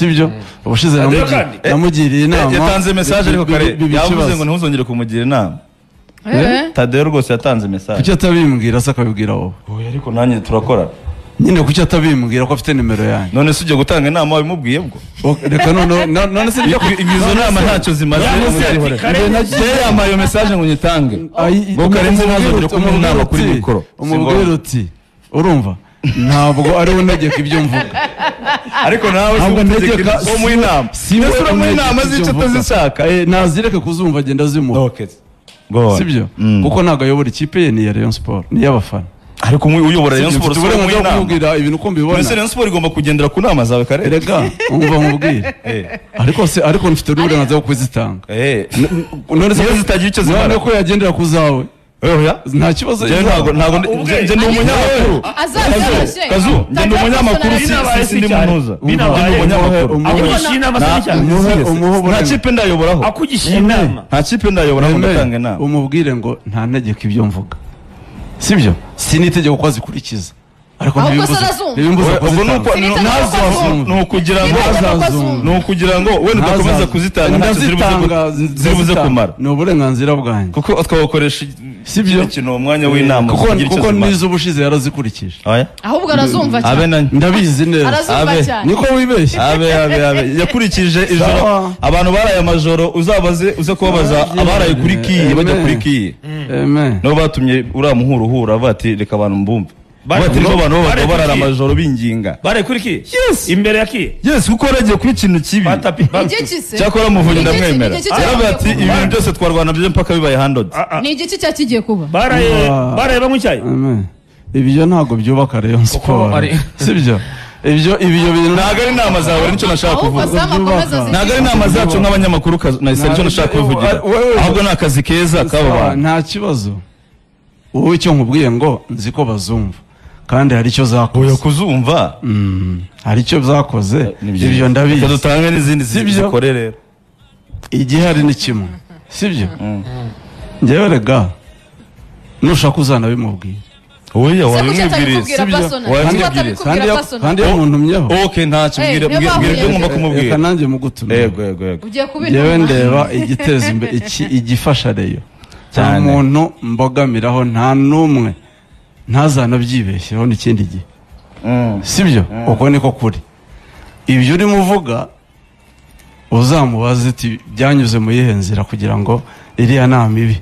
Sibyo, ubushize Tadeyo kandi. namugiriye inama. Yatanze message, ariko kare biba yavuze ikibazo. ngo ntuzongere kumugira inama. Eh. Tadeyo rwose yatanze message. Kuki atabimbwira se akabibwira wowe? Oya, ariko nanjye turakora. Nyine kuki atabimbwira ko afite nimero yanjye? None se ujya gutanga inama wabimubwiye bwo? Reka noneho none se nibyo Izo nama ntacyo zimaze. Yavuze ati, muzihorere. Karenzi- Njye yampaye iyo message ngo nyitange, ngo Karenzi ntazongere kumuha inama kuri mikoro. Umubwire uti urumva ntabwo ari we untegeka ibyo mvuga. Ariko nawe si Ntabwo utegeka ntegeka. uwo muha inama. Si we Ese uramuha untegeka inama ibyo z'icyo mvuga. atazishaka? Nazireke kuzumva, agenda azimuha. Okay. Go on. Sibyo? Kuko ntabwo ayobora ikipe ye, ni iya Rayon Sport, ni iy'abafana. Ariko uyobora Rayon Mfite Sport si uburenganzira umuha bwo inama. kumubwira ibintu uko mbibona. Mbese Rayon Sport igomba kugendera ku nama zawe, kare? Erega umva nkubwire, ariko se ariko mfite n'uburenganzira bwo kuzitanga. None se Niyo zitagira icyo zimara. None ko yagendera ku zawe, Oya. nta kibazo Njye izaba. ntabwo njye ndi umunyamakuru. Azabyoroshye. Kazu, njye ndi umunyamakuru, Binabaye si ndi cyane. munuza. Binabaye. Njye ndi umunyamakuru. Akugisha inama se ni cyane? Umuhe Nta uburenganzira. kipe ndayoboraho. Akugisha inama. Nta kipe ndayoboraho, Aime, ndatanga inama. umubwire ngo nta ntegeko ibyo mvuga, sibyo? Si n'itegeko ko azikurikiza, ariko Ahubwo se ntibimbuza arazumva. ntibimbuza Ubwo ni kuzitanga. uko- Siniteguye ko ni ukugira ngo Siniteguye ko azumva. ni ukugira ngo wenda udakomeza kuzitanga, ntacyo ziri buze Ndazitanga, ziri buze ndazitanga. kumara. Ni uburenganzira bwanjye. Kuko twabakoresha Sibyo? ikindi kintu mu mwanya w'inama Kuko zitagira icyo kuko zimara. n'izo ubushize yarazikurikije. Oya. Ahubwo arazumva Abe cyane. na Ndabizi neza. Arazumva Abe. cyane. Niko wibeshye. Abe, abe, abe, yakurikije ijoro. Sawa. Abantu baraye amajoro, uzabaze, uze kubabaza abaraye kuri kiyi, bajya kuri kiyi, Amen. nabo batumye uriya muhuro uhura, bavuga ati reka abantu mbumve. Bavuga ati nibo bantu b'abagabo Bare barara kuri kiyi. amajoro binginga. Bare kuri ki? Yes. Imbere ya ki? Yes, kuko yaragiye kuba ikintu kibi. Batapi. Igiki se? Cyakora Muvunyi ndamwemera. Igiki Yaravuga ati cyagiye kuba? ibintu byose twarwana byo mpaka bibaye handled. Ni igiki cya kigiye kuba? Baraye Ah. baraye banywa icyayi. Amen. Ibyo ntabwo byubaka Rayon Sport. Sibyo? Ibyo bintu Ntabwo ari inama zawe, nicyo nashaka Ahubwo kuvuga. Sam akomeza azishyure. Ntabwo ari inama zacu nk'abanyamakuru, na nicyo nashaka kubivugira. Ahubwo ni akazi keza k'abo Sawa, bantu. nta kibazo. Wowe icyo nkubwiye ngo nzi ko bazumva kandi hari icyo zakoze. Oya, kuzumva. Hari icyo zakoze. Ni byiza. Ibyo Reka ndabizi. dutange n'izindi Sibyo? zikore rero. Igihari ni kimwe, sibyo? Njyewe rega nushaka uzanabimubwira. Oya, Se kuki wabimwibwiriye. atabikubwira Sibyo? personal? Kuki Wabimwibwiriye. atabikubwira personal? Kandi iyo muntumyeho. Okay, ntacyo. Eh, Mbwira, niyo mbwira, mbwira ibyo bahuye. ngomba Reka kumubwira. nanjye mugutumye. Yego, yego, yego. Ugiye Njyewe kubintuma. ndeba igiteza imbere iki, igifasha Rayon. Nta Cyane. muntu mbogamiraho, nta n'umwe, ntazanabyibeshyeho n'ikindi gihe. Sibyo? Uko niko kuri. Ibyo urimo uvuga, uzamubaze uti byanyuze mu yihe nzira kugira ngo iriya nama ibe,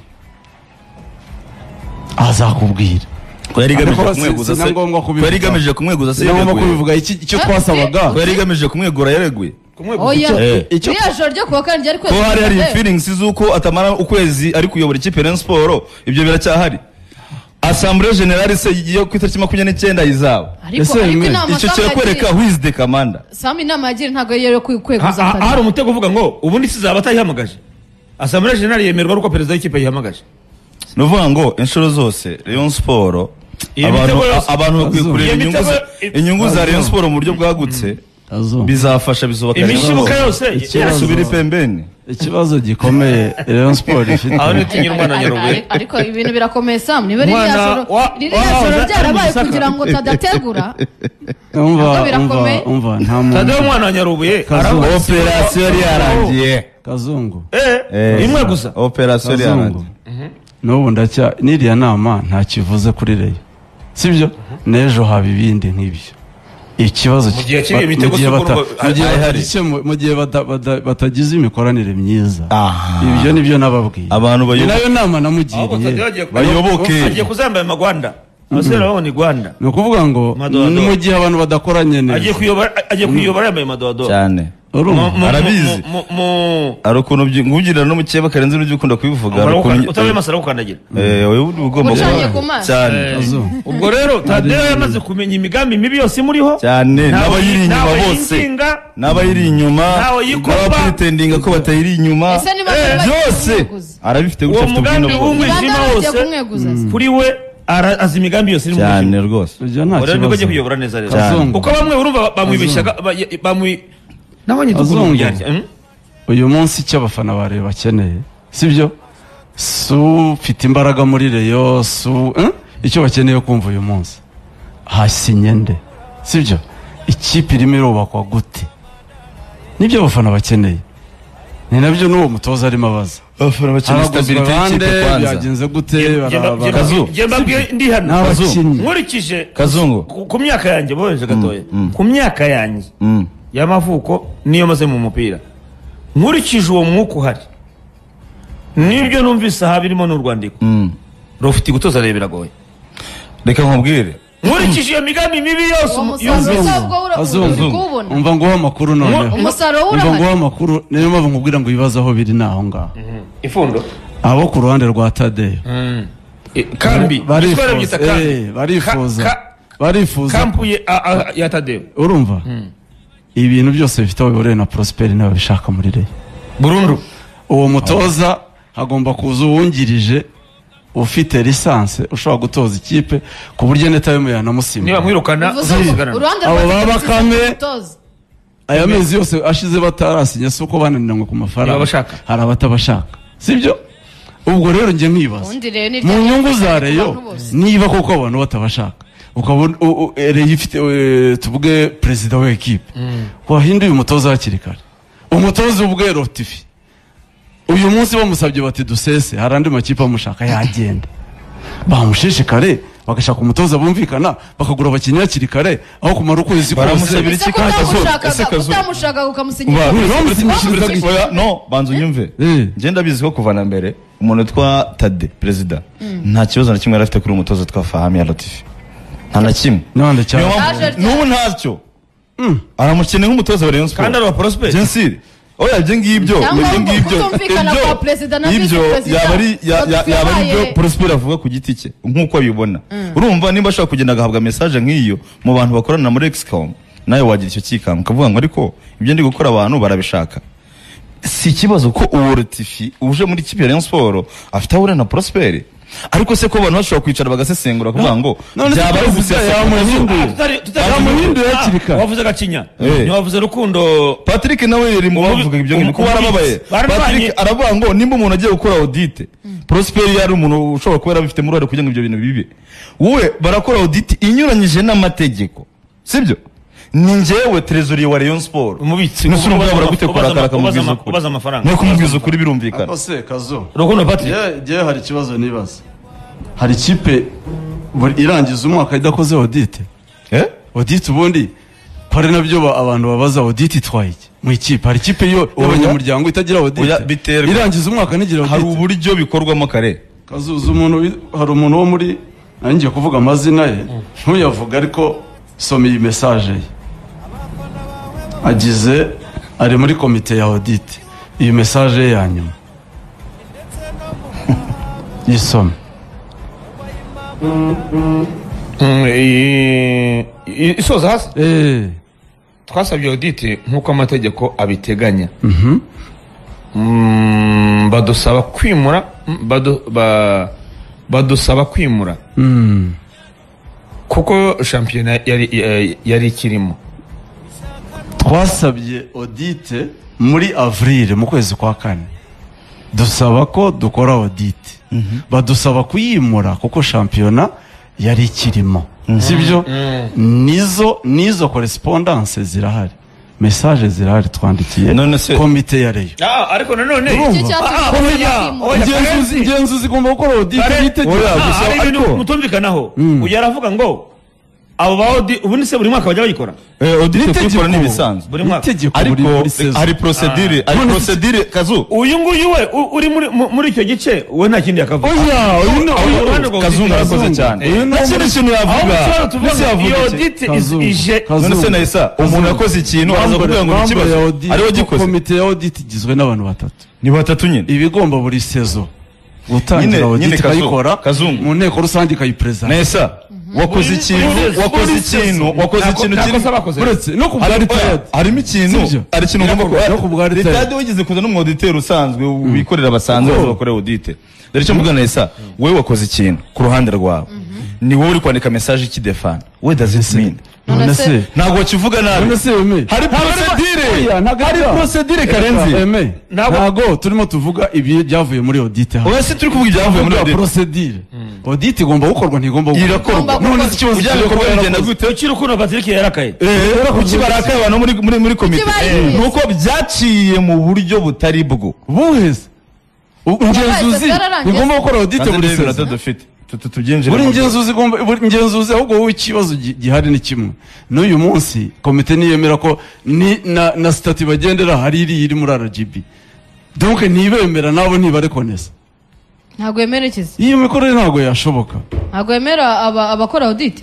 azakubwira. Ko yari igamije Ariko kumweguza si na se? ngombwa Ko kubivuga. yari igamije kumweguza se? Si na ngombwa Yareguye. kubivuga. Icyo twasabaga Ko yari igamije kumwegura, yareguye. Oya. Icyo Ririya joro ryo kuwa kane ryari Ko hari hari kwezi. feelings z'uko atamara ukwezi ari kuyobora ikipe ya Rayon Sport, ibyo biracyahari. Assemblée Générale se yo ku itariki 29 izaba? Ariko Ese ariko mwe, inama Icyo Sam kirakwereka yagiriye, who is the commander. Sam inama yagiriye ntabwo yari iyo kweguza Hari Tadeyo. umutego uvuga ngo ubundi sizaba atayihamagaje. Assemblée Générale yemerwa ari uko perezida w'ikipe yihamagaje. Ni ukuvuga ngo inshuro zose Rayon Sport Iyo abantu mitego yose- abantu bakwiye Azumva. kureba Iyo inyungu mitego- inyungu za Rayon Sport mu buryo bwagutse. Azumva. Bizafasha, bizubaka Rayon Imishibuka Sport. yose. Ikibazo- Subira pembeni. Ikibazo gikomeye Rayon Sport ifite. Aho nitinyira umwana wa Nyarubuye. Ariko ibintu birakomeye, Sam, niba ririya Umwana joro ririya joro wahoze ari mu byarabaye Gisaka. kugira ngo tadategura. Umva, Nabwo umva, birakomeye. umva, nta muntu. Tadeyo umwana wa Nyarubuye Kazungu. aravuga Operasiyo yari yarangiye. Kazungu. Imwe gusa. Operasiyo yari Kazungu, yarangiye. N'ubu ndacya n'iriya nama nta kivuze kuri Rayon, sibyo? N'ejo haba ibindi nk'ibyo. Ikibazo Mu gihe kiri imitego mu gihe si uko mu gihe hari. mu gihe batagize imikoranire myiza. Aha. Ibyo nibyo nababwiye. Abantu Ni bayoboke. nayo nama Ahubwo namugiriye. Tadeyo agiye Bayoboke. agiye kuzambaye amagwanda, abasore babona igwanda. Ni ukuvuga ngo Madowadowa. mu gihe abantu badakoranye Agiye neza. kuyobora, agiye kuyobora yambaye madowadowa. Cyane. Urumva? Arabizi. Hari ukuntu nkugirira n'umukeba, Karenzi, n'ujya ukunda kubivuga, hari ukuntu Utabaye maso aragukandagira. Wowe uba ugomba Ucanye kuba ku maso. cyane. Kazungu. Ubwo rero Tadeyo yamaze kumenya imigambi mibi yose imuriho. Cyane. N'abayiri inyuma Ntawe bose. yinginga. N'abayiri inyuma. Ntawe yikomba. N'abapretendinga ko batayiri inyuma. Ese niba bari bagiye Byose kumweguza? arabifite Uwo gutya, afite mugambi ubwino bwose. w'umwijima Bande bagiye wose kumweguza se? kuri we, azi imigambi yose iri mu Cyane mwijima. rwose. Ibyo nta Ubwo rero nibwo kibazo. agiye kuyobora neza rero. Kazungu. Kuko bamwe urumva bamwibeshyaga, bamwi nabonye Azungu. ukuntu byarya. Uyu munsi icyo abafana ba Rayon bakeneye, sibyo? Si ufite imbaraga muri Rayon, si eh? Icyo bakeneye kumva uyu munsi, hasinye nde, sibyo? Ikipe irimo irubakwa gute? Nibyo abafana bakeneye. Ni nabyo n'uwo mutoza arimo abaza. Abafana bakeneye stabilité y'ikipe kwanza. Byagenze gute? Kazu. Ndi hano. Nkurikije Kazungu. Ku myaka yanjye boheje gatoya. Ku myaka yanjye y'amavuko niyo maze mu mupira. Nkurikije uwo mwuka uhari. Nibyo numvise aha birimo n'urwandiko. Rufite gutoza rero biragoye. Reka nkubwire. Nkurikije iyo migambi mibi yose yumva. Umva ngo amakuru none. Umusaruro urahari. Umva ngo amakuru niyo mpamvu nkubwira ngo ibibazo aho biri naho ngaho. Ifundo. Abo ku ruhande rwa Tadeyo. Kambi. Barifuza. Barifuza. Kampu ya Tadeyo. Urumva? Ibintu byose bifite aho bihuriye na Prosper niba bishaka muri Rayon. Burundu. Uwo mutoza hagomba kuza uwungirije ufite lisanse ushobora gutoza ikipe ku buryo neta yo yanamusimba. Niba mwirukana abo baba Bakame aya mezi yose ashize batarasinye si uko bananiranywe ku mafaranga, hari abatabashaka, sibyo? Ubwo rero njye nkibaza mu nyungu za Rayon niba koko abantu batabashaka, ukabona Rayon ifite tuvuge perezida wa ekipe wahinduye umutoza hakiri kare, umutoza ubwe Rotifi uyu munsi bamusabye bati dusese, hari andi makipe amushaka yagenda, bamushishikare bagashaka umutoza bumvikana, bakagura abakinnyi hakiri kare aho kumara ukwezi kose. No banza unyumve, njye ndabizi ko kuva na mbere umuntu witwa Tade perezida nta kibazo na kimwe yari afite kuri umutoza witwa Fahmi Latifi, nta na kimwe n'ubu ntacyo, aramukeneye nk'umutoza wa Rayon Sports kandi ari wa Prosper. Oya ibyo ngibyo ibyo yaba ari ibyo Prosper avuga ku giti cye nk'uko abibona. Urumva nimba ashobora kugenda agahabwa message nk'iyo mu bantu bakorana muri Excom, nawe wagira icyo kikanga ukavuga ngo ariko ibyo ndi gukora abantu barabishaka. Si ikibazo ko uwo Latifi uje muri kipe ya Rayon Sports afite aho na Prosper, ariko se ko abantu bashobora kwicara bagasesengura kuvuga ngo byaba ari ugusesa. Yamuhinduye hakiri kare. Wavuze Gacinya, ntiwavuze Rukundo Patrick nawe yari mu bavuga ibyo ngibyo kuko arababaye. Patrick aravuga ngo nimba umuntu agiye gukora audit, Prosper yari umuntu ushobora kuba yarabifitemo uruhare kugira ngo ibyo bintu bibe, wowe barakora audit inyuranyije n'amategeko, sibyo? Ni njyewe trésorier wa Rayon Sports umubitsi ubaza amafaranga no kumubwiza ukuri birumvikana. Ose Kazo Rukundo Patrick, ye hari ikibazo nibaza. Hari ikipe irangiza umwaka idakoze audit. Audit ubundi pare nabyo abantu babaza audit itwaye iki mu ikipe? Hari ikipe yo y'abanyamuryango itagira audit irangiza umwaka nigira audit. Hari uburyo bikorwamo kare. Kazuza umuntu, hari umuntu wo muri nangiye kuvuga amazina ye ntuyavuga ariko soma iyi message ye. Agize ari muri komite ya audit, iyi message ye ya nyuma yisome. Isoza hasi. Twasabye audit nk'uko amategeko abiteganya. Badusaba kwimura, badusaba kwimura kuko shampiyona yari ikirimo. Twasabye audit muri avril mu kwezi kwa kane, dusaba ko dukora audit, badusaba kuyimura kuko shampiyona yari ikirimo, sibyo? Nizo correspondance zirahari, message zirahari twandikiye komite ya Rayon. Ariko nanone ingenzuzi igomba gukora audit n'itegeko. Hari ibintu mutumvikanaho. Uyu aravuga ngo abo ba audit ubundi se buri mwaka bajya bayikora? Audit kuyikora ni ibisanzwe buri mwaka, ariko hari procedure, hari procedure Kazu. Uyu nguyu we uri muri icyo gice we nta kindi yakavuga. Oya uyu Kazungu arakoze cyane, nta kindi kintu yavuga. Iyo audit ije none se nahisa umuntu yakoze ikintu aza kuvuga ngo ni ikibazo ariwe gikoze. Komite ya audit igizwe n'abantu batatu, ni batatu nyine, ibigomba buri saison gutangira audit ikayikora mu nteko rusange ikayipresenta. Nesa wakoze ikintu, wakoze ikintu, wakoze ikintu uretse no kubwa retired harimo ikintu, hari ikintu ugomba kuba no kubwa retired. Retired wigeze kuza n'umwauditeur usanzwe wikorera basanzwe bakora audit. Dore icyo mvuga Nesa, wowe wakoze ikintu ku ruhande rwawe, ni wowe uri kwandika message ikidefana, what does it mean? None se ntabwo kivuga nabi. None se hari procedure. Hari procedure Karenzi. Ntago turimo tuvuga ibi byavuye muri audit hano. Oya, si turi kuvuga ibyavuye muri audit. Procedure. Audit igomba gukorwa, ntigomba gukorwa. Irakorwa. None se ikibazo bikorwa bigenda gute? Ukiri ukuntu Patrick yarakaye. Kuki barakaye abantu muri komite? Nuko byaciye mu buryo butari bwo. Buheze. Ingenzuzi igomba gukora audit buri sezon. Buri ngenzuzi igomba, buri ngenzuzi ahubwo wowe ikibazo gihari ni kimwe. N'uyu munsi komite niyemera ko ni na statut bagendera hari iri muri RGB. Donc ntibemera nabo ntibarekonesa. Ntago yemerekeza. Iyo mikorere ntago yashoboka. Ntago yemera abakora audit.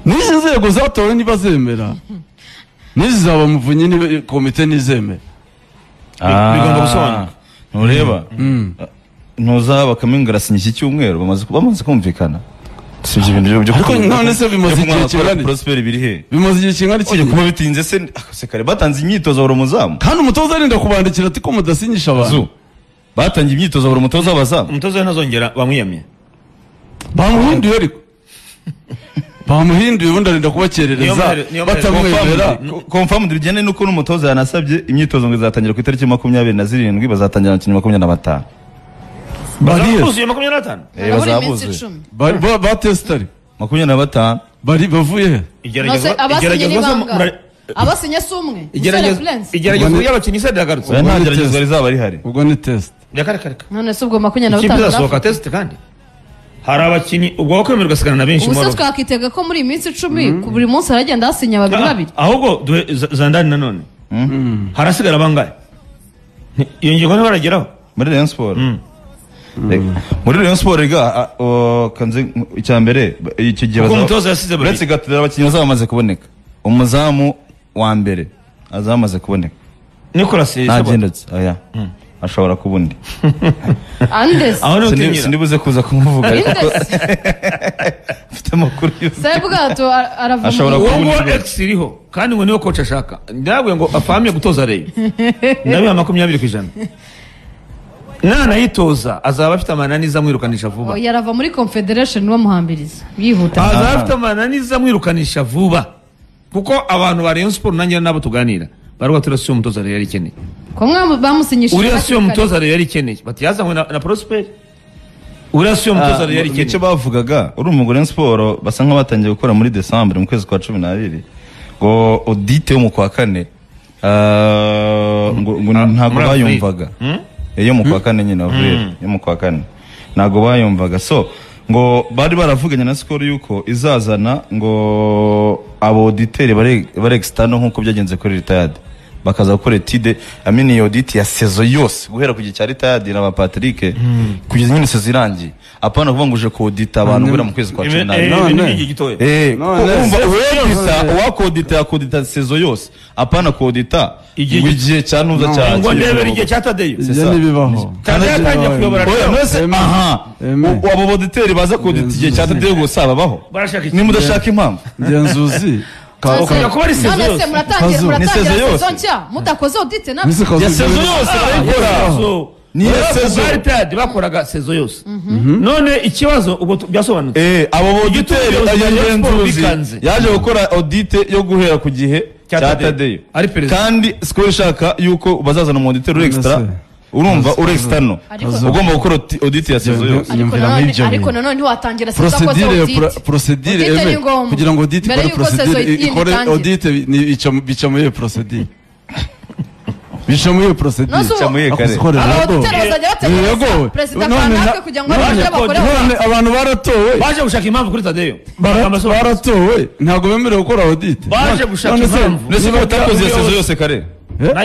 N'izi nzego zatowe ntibazemera. N'izi zaba muvunyi ni komite nizemera. Bigomba gusobanuka. Ntureba. Ntuza bakaminga arasinya iki cyumweru bamaze kumvikana. Sibyo ibintu byo ariko none se bimaze igihe kingana Prosper biri he? Bimaze igihe kingana iki? Kuba bitinze se kare batanze imyitozo buri muzamu. Kandi umutoza arinda kubandikira ati ko mudasinyisha abantu. Batangiye imyitozo buri mutoza abazamu. Umutoza ntazongera bamwiyamye. Bamuhinduye ariko. Bamuhinduye ubundi arinda kubakerereza batamwemera. Confirm bigende nuko n'umutoza yanasabye imyitozo ngo izatangira ku itariki 27 bazatangira abakinnyi 25. Bazuye 25. Bazabuze. Ba testari 25 bari bavuye he? Igeragezwa abasinye si umwe. Igeragezwa y'abakinnyi se riragarutse. Nta geragezwa rizaba rihari. Ubwo ni test. Reka. None se ubwo 25 ikipe izasohoka test kandi. Hari abakinnyi ubwo bakwemerwa sigana na benshi muri. Ubu twakitega ko muri iminsi 10 ku buri munsi aragenda hasinya babiri babiri. Ahubwo zandani nanone. Harasigara bangahe? Iyo ngingo ntibarageraho muri Rayon Sport. Muri Rayon Sport ga kanze icyambere icyo gihe uretse gatatu abakinnyi bazaba kuboneka. Umuzamu wa mbere azamaze kuboneka. Nicolas nagendetse aya ashobora kubundi. Andes. Sindibuze kuza kumuvuga ariko mfite amakuru yose. Sebwato aravuga. Ashobora kubundi. Uwo ex iriho kandi ngo niwe coach ashaka. Ndabwe ngo afamye gutoza Rayon. Ndabiha 20%. Nana yitoza azaba afite amananiza amwirukanisha vuba. Yarava muri Confederation bamuhambiriza yihuta. Azaba afite amananiza amwirukanisha vuba. Kuko abantu ba Rayon Sport nanjye nabo tuganira. Baruwa turasiyo umutoza Rayon ikeneye. Ko bamusinyishije. Uriya siyo umutoza Rayon ikeneye. Bati yazanywe na Prosper. Uriya siyo umutoza Rayon ikeneye. Icyo bavugaga uri umugore Rayon Sport basa nk'abatangiye gukora muri December mu kwezi kwa 12 ngo audit yo mu kwa kane ngo ntabwo bayumvaga. Iyo mu kwa kane nyine avril yo mu kwa kane ntago bayumvaga so ngo bari baravuganye na Skol yuko izazana ngo abo auditeur bari external nkuko byagenze kuri retired bakaza gukora etide amini audit ya saison yose guhera ku gihe cya retired na ba Patrick kugeza nyine saison irangiye apana kuvuga ngo uje ko audit abantu guhera mu kwezi kwa 12 none umva uwedita uwakodita yakodita saison yose apana kodita igihe cya ntuza cya ngo ndebera igihe cya Tadeyo nibibaho Tadeyo atangiye kuyobora nose aha abo auditeur baza kodita igihe cya Tadeyo gusa babaho ni mudashaka impamvu ngenzuzi none se muratangira saison nshya mudakoze audit nabyo ya saison yose barayikora ni saison bakoraga saison yose none ikibazo ubwo byasobanutse abo auditeur ayenzuzi yaje gukora audit yo guhera ku gihe cya Tadeyo kandi Skol ishaka yuko bazazana umu auditeur extra urumva uri external ugomba gukora audit ya saison yose ariko nanone ntiwatangira saison udakoze audit procedure eme kugira ngo audit ikore procedure ikore audit bica muri procedure bica muri procedure bica muri kare auditeur bazajya bategereza perezida kanaka kugira ngo abashe bakore none abantu baratowe baje gushaka impamvu kuri Tadeyo baratowe ntabwo bemerewe gukora audit baje gushaka impamvu ndetse batakoze saison yose kare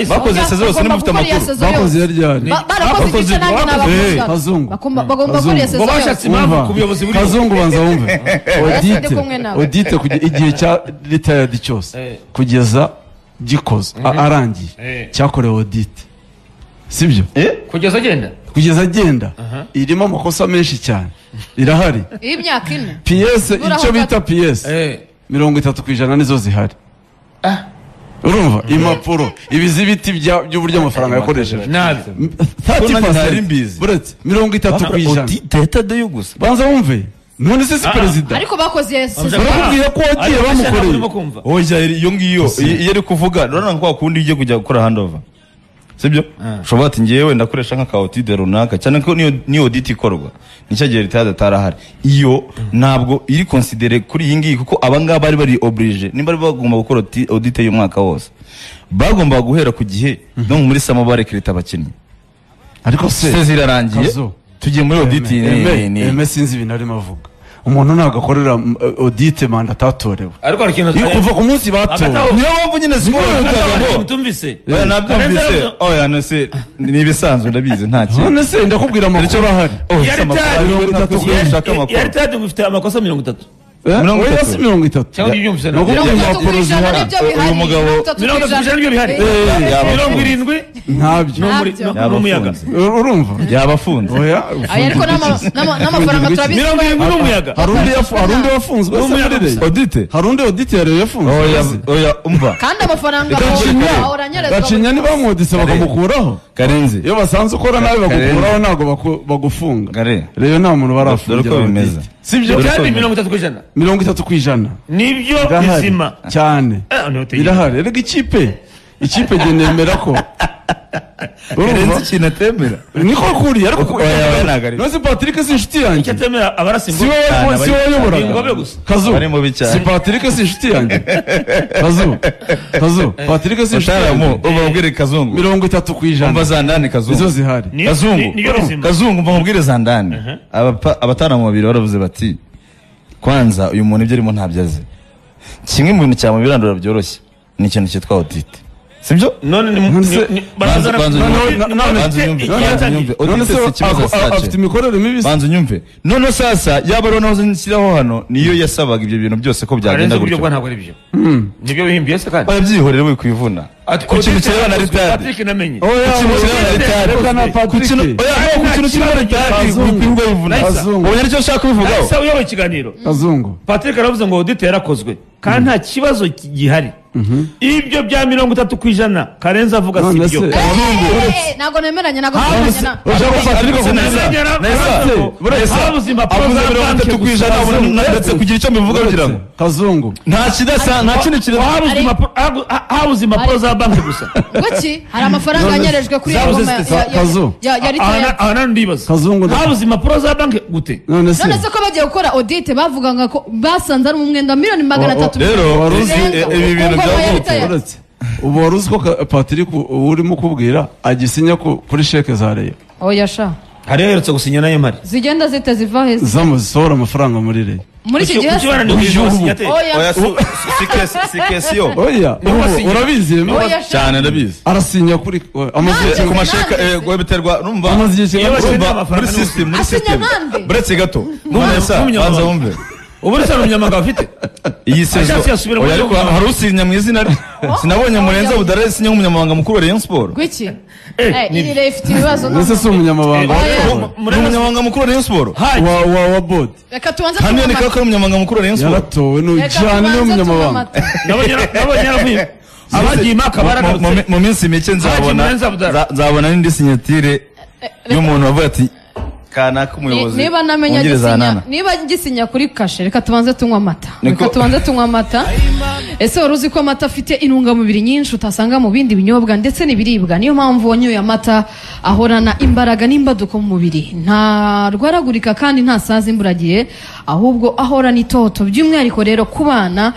bakoze saison yose nimufite amakuru bakoze ryari barakoze igice nanjye nabakoze Kazungu bagomba gukora iyo saison yose impamvu ku buyobozi buri Kazungu banza wumve audit igihe cya retired cyose kugeza gikoze arangiye cyakorewe audit sibyo kugeza agenda kugeza agenda irimo amakosa menshi cyane irahari y'imyaka ine PS icyo bita PS 30% nizo zihari urumva impapuro ibizibiti by'uburyo amafaranga yakoresheje nabi 30% buretse 30% audit Tadeyo gusa banza wumve None se si perezida? Ariko bakoze barakubwiye ko wagiye bamukoreye. Oya, iyo ngiyo iyo ari kuvuga urabona ko wakundi ugiye kujya gukora handover, sibyo? Ushobora ati ngewe ndakoresha nka audit runaka, cyane ko niyo audit ikorwa nicyo gihe leta atarahari. Iyo ntabwo iri considere kuri iyi ngiyi, kuko aba ngaba bari bari oblige, nimba bari bagomba gukora audit y'umwaka wose bagomba guhera ku gihe no muri samo barekrita abakinnyi. Ariko se zirarangiye tugiye muri audit. Eme sinzi ibintu arimo avuga. Umuntu ntabwo akorera audit manda atatorewe. Ariko hari ikintu kuva ku munsi batowe. Niyo mpamvu nyine siporo utumvise. Oya nabyumvise. Oya no se ni ibisanzwe ndabizi nta kintu. None se ndakubwira amakuru ahari. Yari tayari gufite amakosa 30. 30. Cyangwa ibyumvise nawe. Uyu mugabo 30 nibyo bihari. 70 ntabyo. N'umuyaga. Urumva? Yabafunze. Oya. Ariko n'amafaranga turabizi. 70 n'umuyaga. Hari undi wafunzwe se muri Rayon? Audit. Hari undi audit ya Rayon yafunzwe. Oya umva. Kandi amafaranga ahora anyerezwa. Gacinya ntibamwodise bakamukuraho. Karenzi. Iyo basanze ukora nabi bagukuraho ntabwo bagufunga. Rayon nta muntu barafungira. Dore ko bimeze. Sibyo? Kandi 30%. 30%. Nibyo bizima cyane. Birahari. Erega ikipe nge nemera ko Karenzi ikintu atemera. Niko kuri ariko none Patrick si inshuti yanjye. Icyo atemera abarasa ingobe. Si wowe wayoboraga. Kazu. Si Patrick si inshuti yanjye. Kazu. Patrick si inshuti yanjye. Ubabwire Kazungu. 30%. Umva zandani Kazungu. Izo zihari. Kazungu. Kazungu umva mubwire zandani. Abataramu babiri baravuze bati kwanza uyu muntu ibyo arimo ntabyo azi. Kimwe mu bintu cyamubirandura byoroshye ni ikintu cyitwa audit. Sibyo? None afite imikorere mibi. Banza unyumve. None sasa yaba rero nahoze nshyiraho hano niyo yasabaga ibyo bintu byose ko byagenda gutyo. Ntabwo ari byo. Nibyo bihimbiye se kandi. Babyihorere we kwivuna. Ku kintu kireba na ritari. Patrick namenye. Oya, ku kintu kireba na ritari. Ku kintu kireba na ritari wikwirirwa wivuna. Ubonye aricyo nshaka kubivugaho. Nahise uyoboye ikiganiro. Kazungu. Patrick aravuze ngo audit yarakozwe kandi nta kibazo gihari. Ibyo bya 30% Karenzi avuga si byo. Ntabwo nemeranya, ntabwo nemeranya. Habuze impapuro za banki 30% ndetse kugira icyo mbivuga kugira ngo Kazungu nta kidasa nta kintu kiri. Habuze impapuro za banki gusa. Kuki hari amafaranga anyerejwe kuri ya ritaya. Aha ndibaza. Kazungu habuze impapuro za banki gute? None se ko bagiye gukora audit bavuga ko basanze ari umwenda 300,000,000. Rero ibi bintu bya ubu wari uzi ko Patrick urimo kubwira agisinya kuri sheke za Rayon. Oya sha. Hari aherutse gusinya nayo mpari. Zigenda zite ziva he? Zamuzisohora amafaranga muri Rayon. Muri iki gihe oya si kesiyo. Oya urabizi cyane ndabizi. Arasinya kuri amaze ku masheka biterwa numva muri system muri system. Buretse gato. Banza wumve. Ubu risa n'umunyamaganga afite iyi sezo. Oya ariko hari usinya mu izina rye. Sinabonye Murenzi Abdallah asinya nk'umunyamabanga mukuru wa Rayon Sport. Gwiki? Iri Rayon ifite ibibazo. Nese si umunyamabanga. Umunyamabanga mukuru wa Rayon Sport. Wa board. Reka tubanze tunywe amata. Hano ni ko umunyamabanga mukuru wa Rayon Sport. Yaratowe n'ujyana n'umunyamabanga. Nabonye yaravuye. Abagiye impaka baragarutse. Mu minsi mike nzabona n'indi sinyatire y'umuntu wavuye ati kanaka umuyobozi. Niba namenya gisinya, niba gisinya kuri kashe, reka tubanze tunywa amata. Reka tubanze tunywa amata. Ese wari uzi ko amata afite intungamubiri nyinshi utasanga mu bindi binyobwa ndetse n'ibiribwa? Niyo mpamvu wanyoye amata ahorana imbaraga n'imbaduko mu mubiri, nta rwaragurika kandi nta saza imburagihe, ahubwo ahorana itoto. By'umwihariko rero ku bana.